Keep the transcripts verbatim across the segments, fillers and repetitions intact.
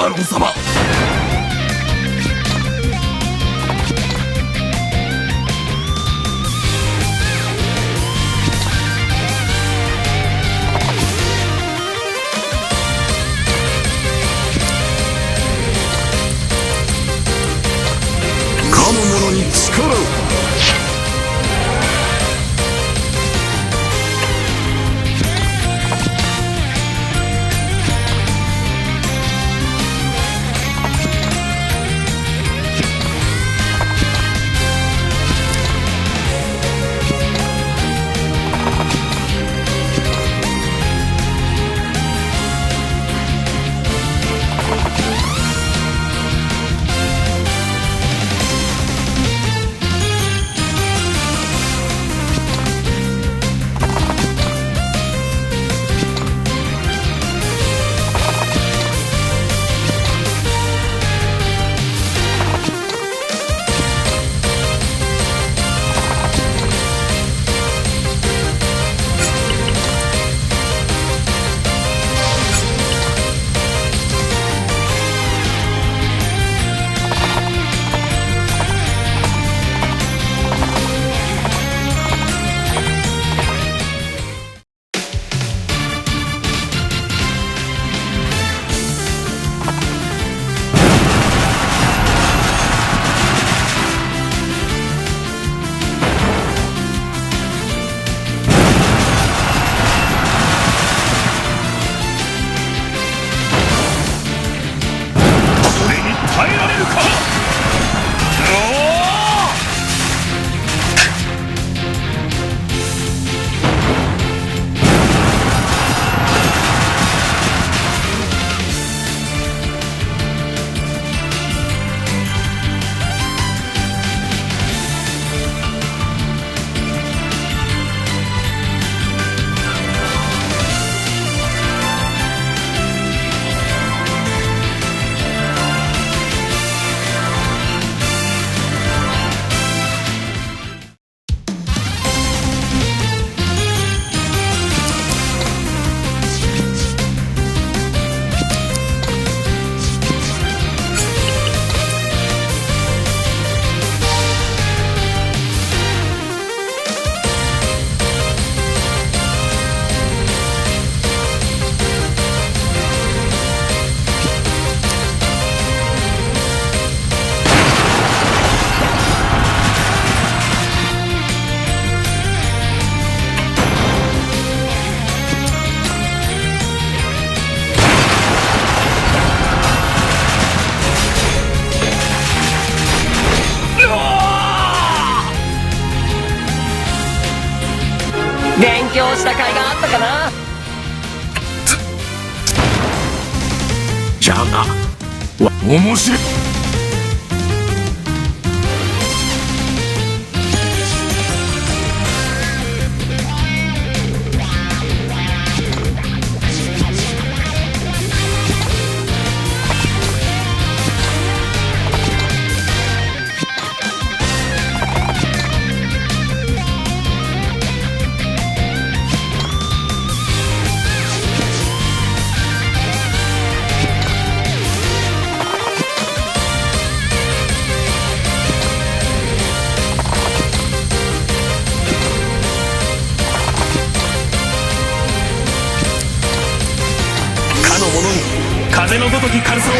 アロン様。かの者に力を。それに耐えられるか？勉強した甲斐があったかな。じゃが、わ、面白い。かの者に風のごとき辛さを。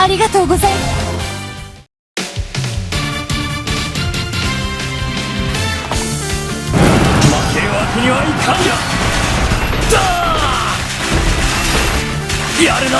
ありがとうございます。負けるわけにはいかんや。だー！やるな。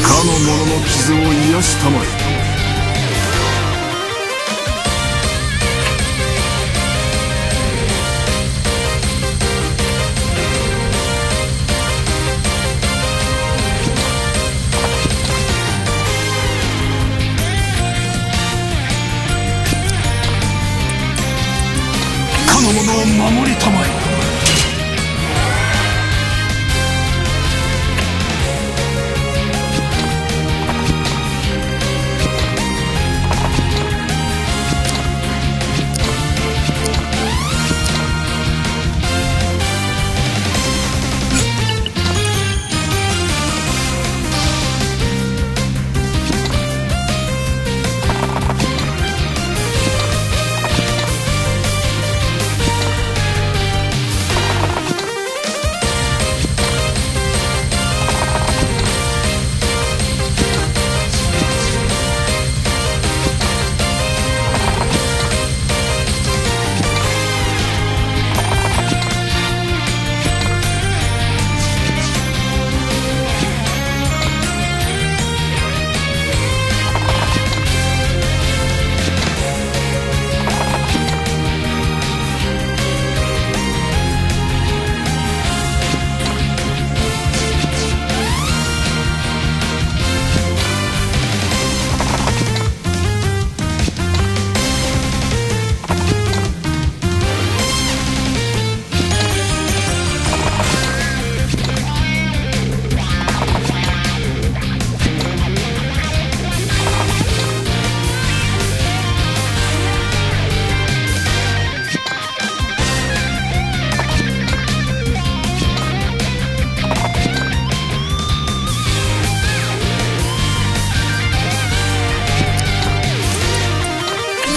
かの者の傷を癒したまえ。かの者を守りたまえ。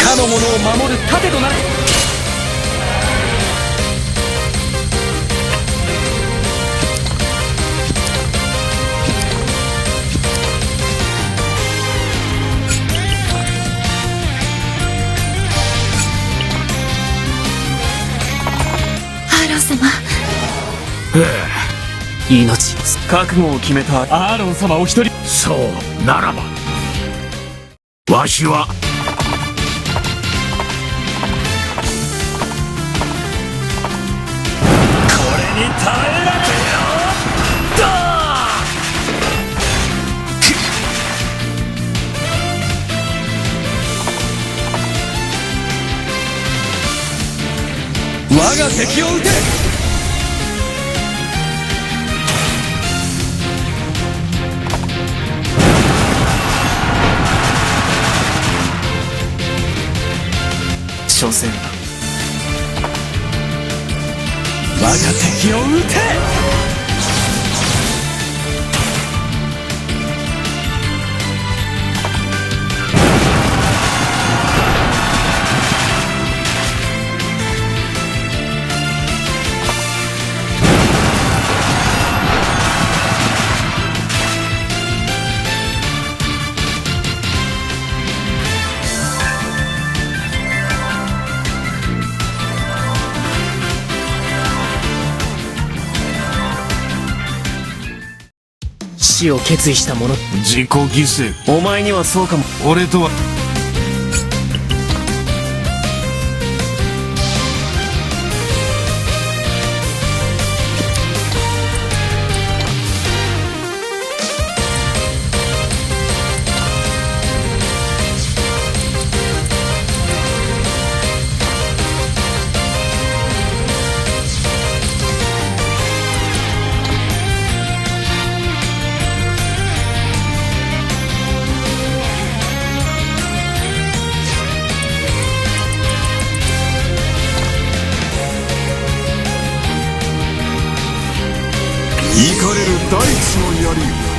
かの者を守る盾となれ。アーロン様。命を。覚悟を決めたアーロン様お一人。そうならば、わしはこれに耐えなければ。だ！我が敵を討て！我が敵を討て！ 死を決意した者。自己犠牲。お前にはそうかも。俺とは。 イカれる大地の槍。